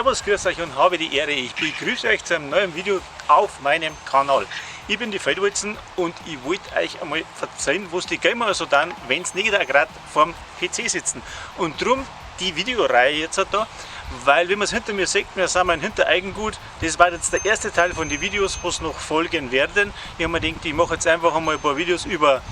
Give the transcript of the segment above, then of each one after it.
Servus, grüß euch und habe die Ehre. Ich begrüße euch zu einem neuen Video auf meinem Kanal. Ich bin die Feldwalzen und ich wollte euch einmal verzeihen, was die Gamer so dann, wenn sie nicht gerade vorm PC sitzen. Und drum die Videoreihe jetzt da, weil wie man es hinter mir sieht, wir sind in Hintereigengut. Das war jetzt der erste Teil von den Videos, was noch folgen werden. Ich habe mir gedacht, ich mache jetzt einfach einmal ein paar Videos über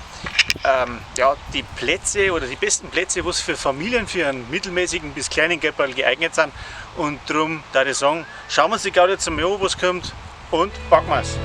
ja, die Plätze oder die besten Plätze, was für Familien für einen mittelmäßigen bis kleinen Geldbeutel geeignet sind. Und darum da ich sagen, schauen wir uns die Gaudi jetzt einmal an, was kommt und packen wir's.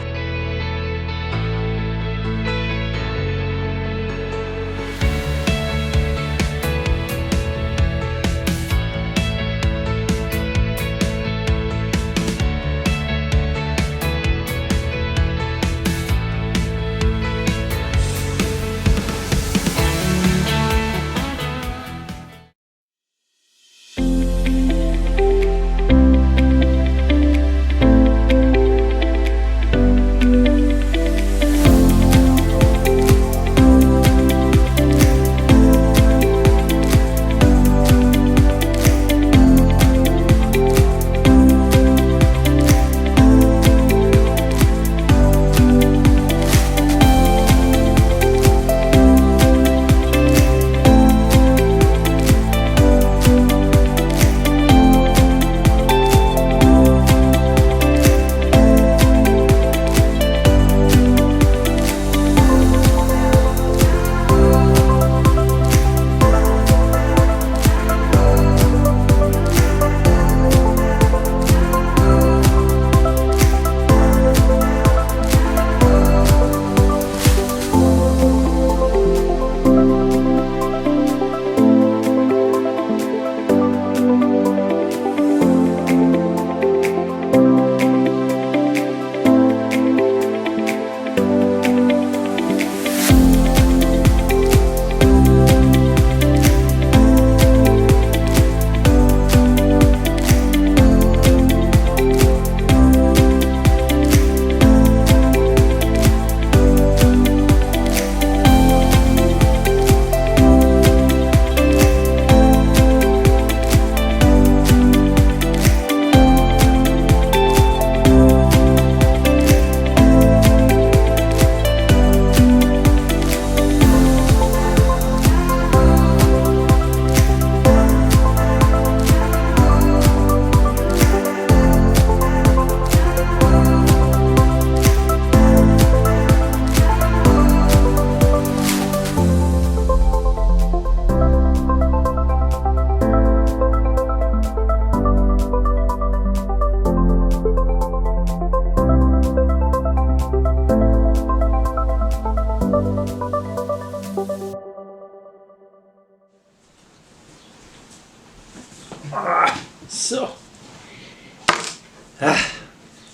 So.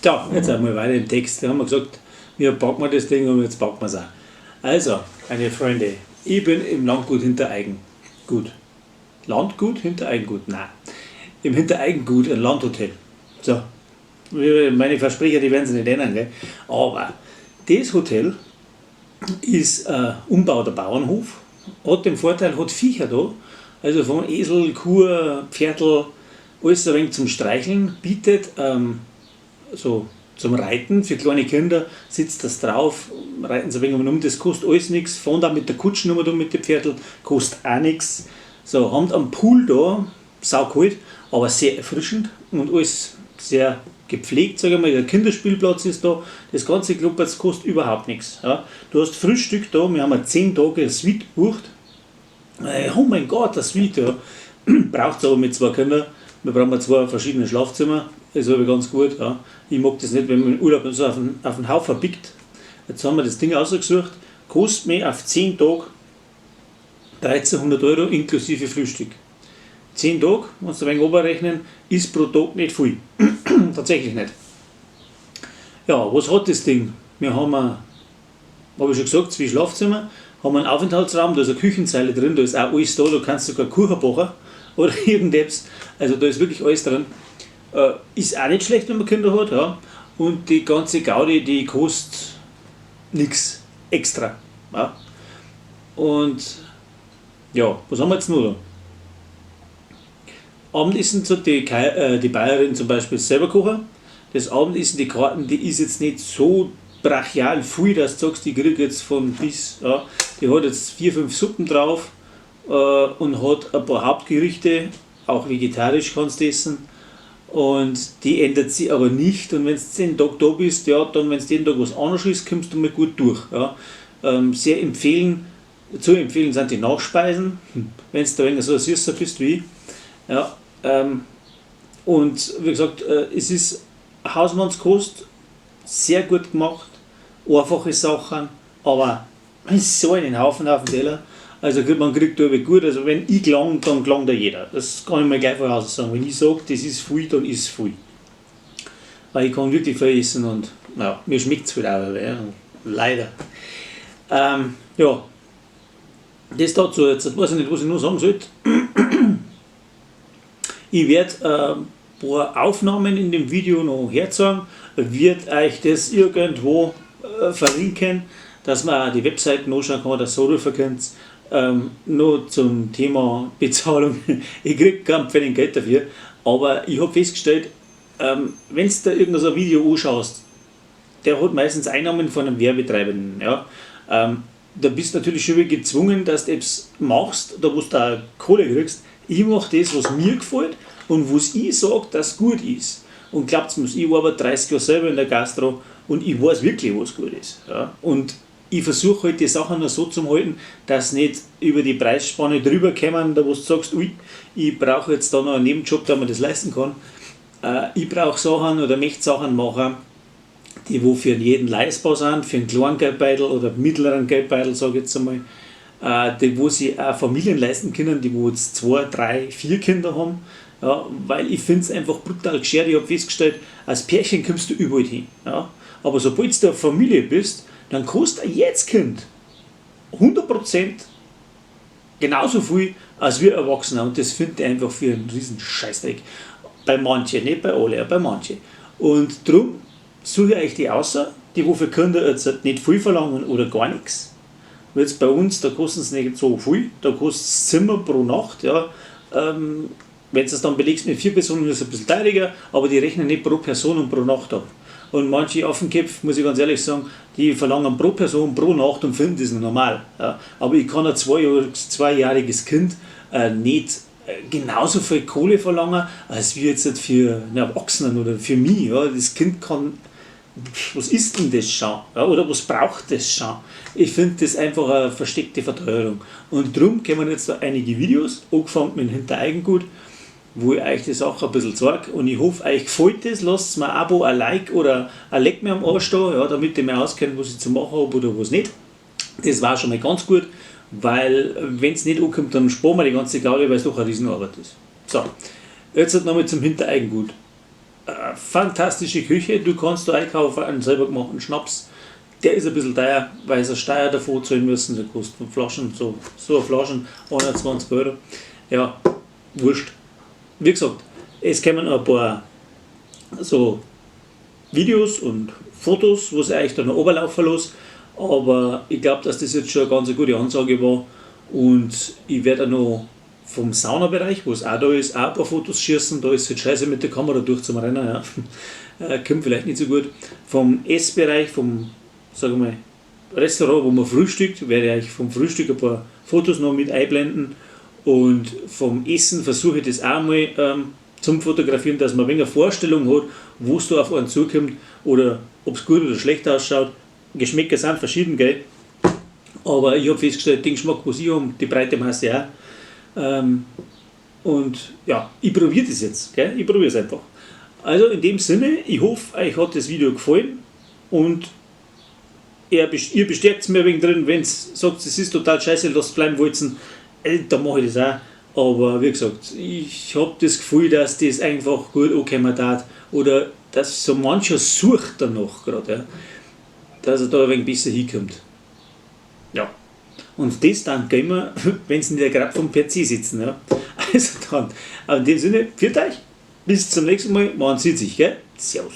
Da, jetzt einmal weiter im Text. Da haben wir gesagt, wir packen wir das Ding und jetzt packen wir es auch. Also, meine Freunde, ich bin im Landgut Hintereigen. Gut. Landgut Hintereigengut? Nein. Im Hintereigengut, ein Landhotel. So. Meine Versprecher, die werden sich nicht ändern, gell? Aber das Hotel ist ein umbauter Bauernhof, hat den Vorteil, hat Viecher da, also von Esel, Kuh, Pferdl, alles ein wenig zum Streicheln, bietet so zum Reiten für kleine Kinder, sitzt das drauf, reiten sie ein wenig um, das kostet alles nichts, fahren da mit der Kutsche um mit den Pferdl, kostet auch nichts. So, haben am Pool da, saukalt, aber sehr erfrischend und alles sehr gepflegt, sag ich mal, der Kinderspielplatz ist da, das ganze Kloppertz kostet überhaupt nichts. Ja. Du hast Frühstück da, wir haben eine 10 Tage Suite gebucht. Oh mein Gott, das Suite, ja. Braucht es aber mit 2 Kindern. Wir brauchen 2 verschiedene Schlafzimmer, das ist aber ganz gut. Ja. Ich mag das nicht, wenn man im Urlaub so auf den Haufen biegt. Jetzt haben wir das Ding ausgesucht, kostet mir auf 10 Tage 1300 Euro inklusive Frühstück. 10 Tage, wenn Sie ein wenig runterrechnen, ist pro Tag nicht viel. Tatsächlich nicht. Ja, was hat das Ding? Wir haben, hab ich schon gesagt, 2 Schlafzimmer, haben einen Aufenthaltsraum, da ist eine Küchenzeile drin, da ist auch alles da, da kannst du sogar Kuchen backen oder irgendetwas. Also da ist wirklich alles drin. Ist auch nicht schlecht, wenn man Kinder hat. Ja. Und die ganze Gaudi, die kostet nix extra. Ja. Und ja, was haben wir jetzt noch da? Abendessen hat die Bayerin zum Beispiel selber kochen. Das Abendessen, die Karten, die ist jetzt nicht so brachial viel, dass du sagst, ich krieg jetzt von bis, ja, die hat jetzt 4, 5 Suppen drauf und hat ein paar Hauptgerichte, auch vegetarisch kannst du essen. Und die ändert sich aber nicht. Und wenn du 10 Tage da bist, ja, dann, wenn du jeden Tag was anderes isst, kommst du mal gut durch. Ja. Sehr empfehlen, zu empfehlen sind die Nachspeisen, wenn du da ein wenig so ein Süßer bist wie ich. Ja, und wie gesagt, es ist Hausmannskost, sehr gut gemacht, einfache Sachen, aber so einen Haufen auf dem Teller. Also man kriegt da gut, also wenn ich gelang, dann gelangt da jeder. Das kann ich mir gleich voraus sagen. Wenn ich sage, das ist viel, dann ist es viel. Weil ich kann wirklich viel essen und ja, mir schmeckt es halt auch, ja, leider. Ja, das dazu, jetzt weiß ich nicht, was ich noch sagen sollte. Ich werde ein paar Aufnahmen in dem Video noch herzeigen, wird euch das irgendwo verlinken, dass man auch die Webseiten anschauen kann, dass ihr so könnt. Nur zum Thema Bezahlung, ich krieg keinen Pfennig Geld dafür, aber ich hab festgestellt, wenn du da irgendein so ein Video anschaust, der hat meistens Einnahmen von einem Werbetreibenden. Ja? Da bist du natürlich schon wieder gezwungen, dass du etwas machst, da wo du da Kohle kriegst. Ich mach das, was mir gefällt und was ich sag, dass gut ist. Und glaubt's mir, ich arbeite 30 Jahre selber in der Gastro und ich weiß wirklich, was gut ist. Ja? Und ich versuche halt die Sachen noch so zu halten, dass nicht über die Preisspanne drüber kommen, da wo du sagst, ui, ich brauche jetzt da noch einen Nebenjob, da man das leisten kann. Ich brauche Sachen oder möchte Sachen machen, die wo für jeden leistbar sind, für einen kleinen Geldbeutel oder mittleren Geldbeutel, sag ich jetzt einmal, die wo sich auch Familien leisten können, die wo jetzt 2, 3, 4 Kinder haben. Ja, weil ich find's einfach brutal geschert. Ich hab festgestellt, als Pärchen kommst du überall hin. Ja. Aber sobald du eine Familie bist, dann kostet ein jetzt Kind 100% genauso viel als wir Erwachsene. Und das finde ich einfach für einen riesen Scheißdreck. Bei manchen, nicht bei allen, aber bei manchen. Und drum suche ich euch die außer, die wo für Kinder jetzt nicht viel verlangen oder gar nichts. Jetzt bei uns, da kostet es nicht so viel, da kostet das Zimmer pro Nacht. Ja, wenn du es dann belegst mit 4 Personen, ist es ein bisschen teurer, aber die rechnen nicht pro Person und pro Nacht ab. Und manche Affenköpfe, muss ich ganz ehrlich sagen, die verlangen pro Person, pro Nacht und finden das normal. Ja. Aber ich kann ein zweijähriges Kind nicht genauso viel Kohle verlangen, als wie jetzt für einen Erwachsenen oder für mich. Ja. Das Kind kann, was ist denn das schon? Ja, oder was braucht das schon? Ich finde das einfach eine versteckte Verteuerung. Und drum kommen jetzt da einige Videos, angefangen mit Hintereigengut, wo ich euch die Sache ein bisschen zeig. Und ich hoffe, euch gefällt das. Lasst mir ein Abo, ein Like oder ein Leck mir am Arsch da, ja, damit ich mir auskenne, was ich zu machen hab oder was nicht. Das war schon mal ganz gut, weil wenn's nicht ankommt, dann sparen wir die ganze Gaudi, weil's doch eine Riesenarbeit ist. So, jetzt halt nochmal zum Hintereigengut. Fantastische Küche, du kannst da einkaufen, einen selber gemachten Schnaps. Der ist ein bisschen teuer, weil sie eine Steuer davor zahlen müssen. Der kostet von Flaschen, so eine Flaschen, 21 Euro. Ja, wurscht. Wie gesagt, es kommen ein paar so Videos und Fotos, wo es eigentlich dann noch runterlaufen lässt. Aber ich glaub, dass das jetzt schon eine ganz gute Ansage war. Und ich werde auch noch vom Saunabereich, wo es auch da ist, auch ein paar Fotos schießen. Da ist es halt scheiße mit der Kamera durchzurennen. Ja. Kommt vielleicht nicht so gut. Vom Essbereich, vom, sag ich mal, Restaurant, wo man frühstückt, werde ich vom Frühstück ein paar Fotos noch mit einblenden. Und vom Essen versuche ich das auch mal zum Fotografieren, dass man ein wenig eine Vorstellung hat, wo es da auf einen zukommt oder ob's gut oder schlecht ausschaut. Geschmäcker sind verschieden, gell? Aber ich hab festgestellt, den Geschmack, was ich hab, die breite Masse auch. Und ja, ich probier das jetzt, gell? Ich probier's einfach. Also in dem Sinne, ich hoffe, euch hat das Video gefallen und ihr bestärkt mir ein wenig drin, wenn's sagt, es ist total scheiße, lasst bleiben wollt, dann mach ich das auch. Aber wie gesagt, ich hab das Gefühl, dass das einfach gut angekommen hat oder dass so mancher sucht danach grad, ja, dass er da ein wenig besser hinkommt. Ja. Und das dann gehen wir, wenn's nicht grad vom PC sitzen. Ja. Also dann, in dem Sinne, pfiat euch, bis zum nächsten Mal, man sieht sich, gell? Servus.